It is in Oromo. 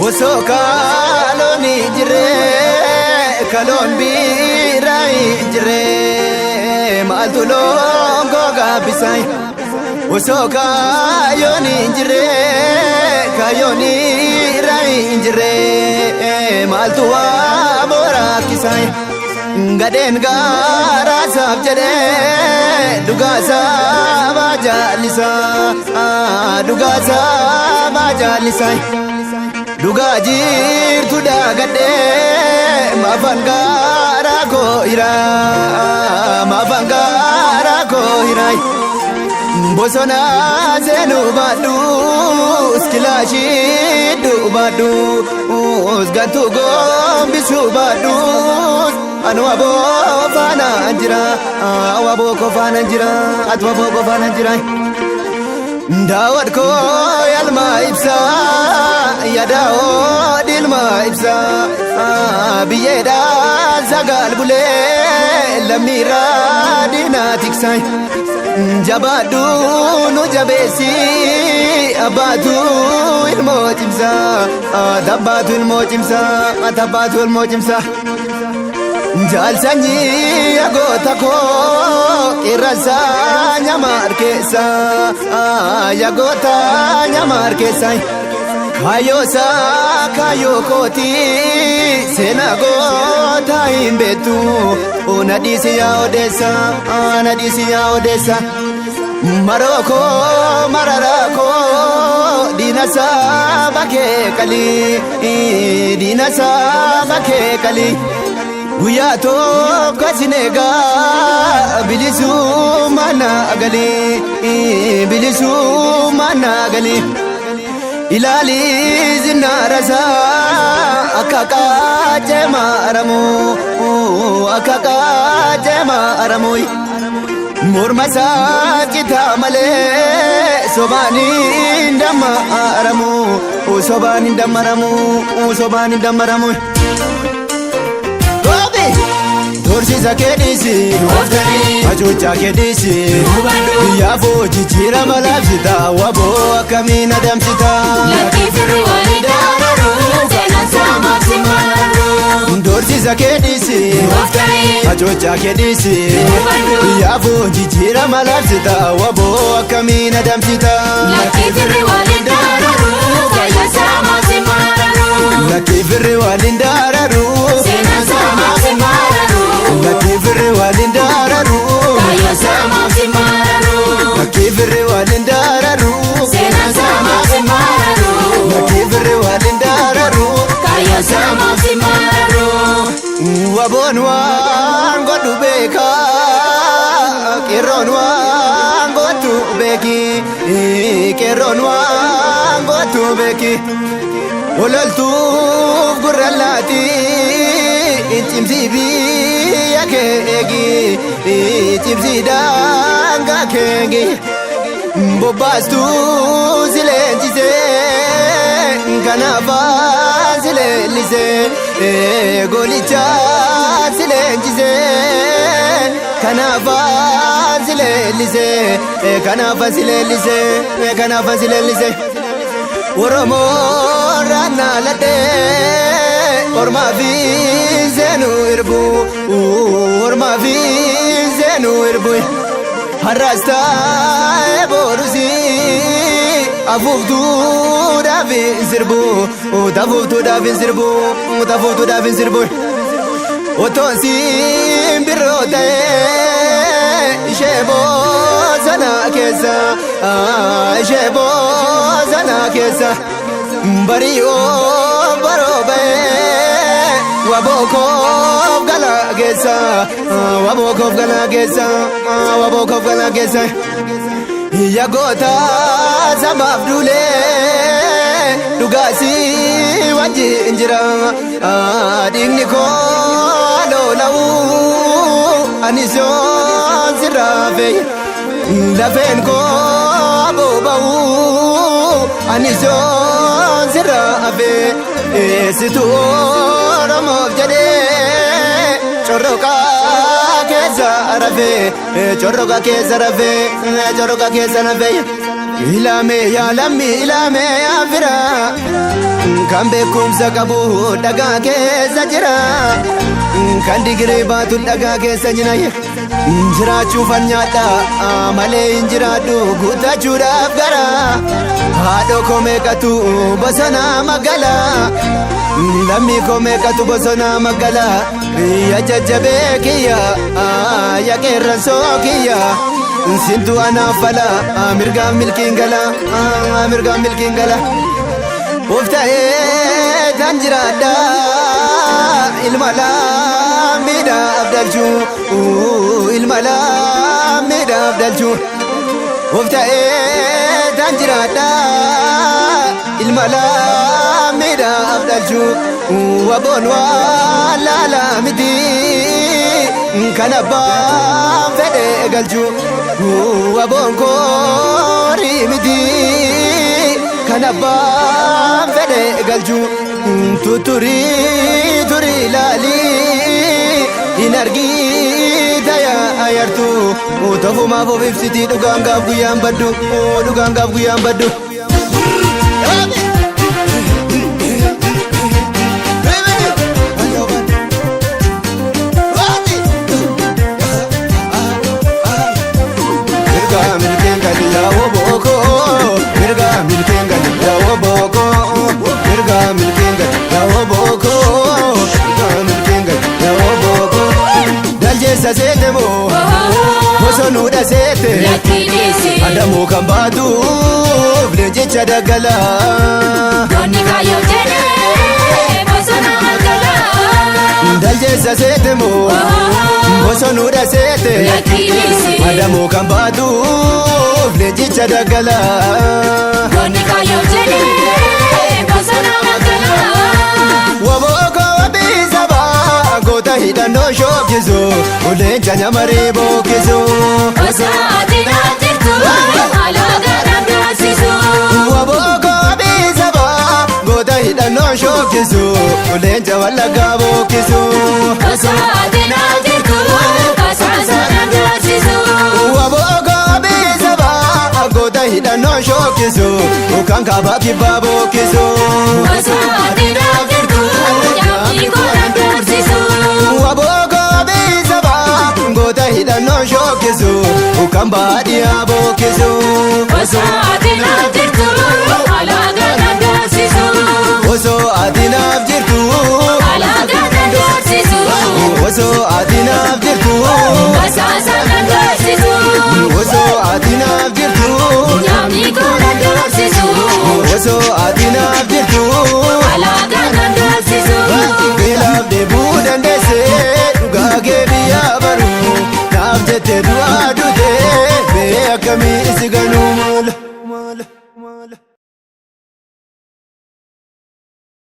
Osoo kaaloon jiree kaloon biraa jiree maaltu loon gogaa bisaan. Osoo kaayoon jiree kaayoon irraa jiree maaltu waa boraakisaan. Gadheen gaaraa saaf jedhee dhugaa saabaa jaallisaa dhugaa saabaa jaallisaa. Dhugaa jirtu daagadhee maafaan gaaraa koo hiraa maafaan gaaraa koo hiraa. Bosona seenuu baadhuus kilaashii baadhuus gantuu gombisuu baadhuus anu aboo faana jira aboo koo faana jira atu aboo koo faana jira. Daawwat koo yalma ibsaa yaadaawoo dhilma ibsaa biyyeedhaan sagaal bulee lammiirraa diinaa tiksaa. Jabaadhu nu jabeessi abbaatu ilmoo cimsaa tabbaatu ilmoo cimsaa tabbaatu ilmoo cimsaa. Jaalsanyii yagoota koo qeerransaa nyama harkeessaa yagoota nyama harkeessaa. Kaayyoosaa kaayyoo kooti seenaa goota hin beektu na dhiisi yaa odeessa na dhiisi yaa odeessa. Maroo koo mararaa koo diina saba kee qalii diina saba kee qalii. Guyyaa tokko sin eegaa bilisummaa naa galii bilisummaa naa galii. Ilaali zinnaara isaa akka qaacee maaramu akka qaacee maaramu. Morma isaa citaa malee sobaan hin dammaramu sobaan hin dammaramu sobaan hin dammaramu. Horsiisa kee dhiisi hacuuccaa kee dhiisi biyyaaf jijjiirama labsita waboo akkamiin adamsita. Dorsiisa kee dhiisi hacuuccaa kee dhiisi biyyaaf jijjiirama labsita waboo akkamiin adamsita. Lakkii firri waliin daararu fayyaa saamaa si mararu. Lakkii firri waliin daararu. Seenaan saamaa si mararu. Lakkii firri waliin daararu. Fayyaa saamaa si mararu. Lakkii firri waliin daararu. Seenaan saamaa si mararu. Lakkii firri waliin daararu. Fayyaa saamaa si mararu. Waboon waan godhu beeka qeerroon waan gootu beeki qeerroon waan gootu beeki ololtuuf gurra laati cimsii biyya kee eegi cimsii daangaa kee eegi bobbaastuu si leenjisee kanaafaa si leellisee golicha si leenjisee kanaafaa si leellisee kanaafaa si leellisee kanaafaa si leellisee. Oromoo raannaa ladhee ormaa fi seenuu irbu ormaa fi seenuu irbu har'as taa'ee boorusi afuuftuudhaaf hin sirbu afuuftuudhaaf hin sirbu afuuftuudhaaf hin sirbu otoon simbirroo ta'ee ishee bosona keessa ishee bosona keessa bari'oo baroo ba'ee waboo koof gala keessa waboo koof gala keessa waboo koof gala keessa yagoota sabaaf duulee dhugaasii wajjin jira dhiigni koo lola'u anis yoo. Lafeen koo aboo ani soon sirra hafee eessitu Oromoof jedhee corroqaa keessa rafee, corroqa keessa rafee, corroqa keessa rafee. Ilaame yaa lammi, ilaame yaa fira, kan beekumsa qabu dhagaa keessa jira, kan digirii baatu dhagaa keessa jira. Jiraachuufan nyaadha malee hin jiraadhu guuttachuudhaaf gara. Haadhoo koo meeqatu bosona magala, lammii koo meeqatu bosona magala. Ya jajjabee kiyya, ya qeerransoo kiyya, sintu anaaf fala, mirgaan milkiin gala, mirgaan milkiin gala. Of ta'ee tan jiraadha, ilma lammiidhaaf dhalchuu, ilma lammiidhaaf dhalchuu. Of ta'ee tan jiraadha, ilma lammiidhaaf dhalchuu. Waboon waa laalaa miti kan abbaan fedhe galchuu. Waboon koorii miti kan abbaan fedhe galchuu. Tuturii turii laalii hin argita ayartuu, tofumaaf of ibsitii dhugaan gaaf guyyaan baddu, dhugaan gaaf guyyaan baddu. Mirga milkeen gali yaa'oo bookoo, mirga milkeen gali yaa'oo bookoo, mirga milkeen gali yaa'oo bookoo, mirga milkeen gali yaa'oo bookoo. Daljeessa seete moo bosonuudha seete? Lakkiidhiisi. Adamoo kan baatuuf leenjicha daggalaa. Goonni kaayyoo jedhee bosona magaalaa. Daljeessa seete moo bosonuudha seete? Lakkiidhiisi. Adamoo kan baatuuf leenjicha daggalaa. Goonni kaayyoo jedhee bosona magaalaa. Wabooko wabiisaba goota hidhannoo shoobjisu, leenca nyamarii bookkisu. Osoo ati naaf jirtu alagaa dhangalasisu. Wabooko wabiisaba goota hidhannoo shoobjisu, leenca wallaggaa bookkisu. Osoo ati naaf jirtu kasaasa dhangalasisu. Wabooko wabiisaba goota hidhannoo shoobjisu, kan kaabaa kibbaa bookkisu. Osoo ati naaf jirtu nyaapni koo dhangalasisu. Wabooko wabiisaba goota hidhannoo shoobjisu, kan baadiyyaa bookkisu. Osoo ati naaf jirtu alagaa dhangalasisu. Osoo ati naaf jirtu. Alagaa dhangalasisu. Osoo ati naaf jirtu. Kasaasa dhangalasisu. Osoo ati naaf jirtu. Nyaapni koo dhangalasisu. Osoo ati naaf jirtu. Alagaa dhangalasisu. Beelaaf deebuu dandeesse, dhugaa kee biyyaa baru, naaf jette du'aa duute, mee akkamii si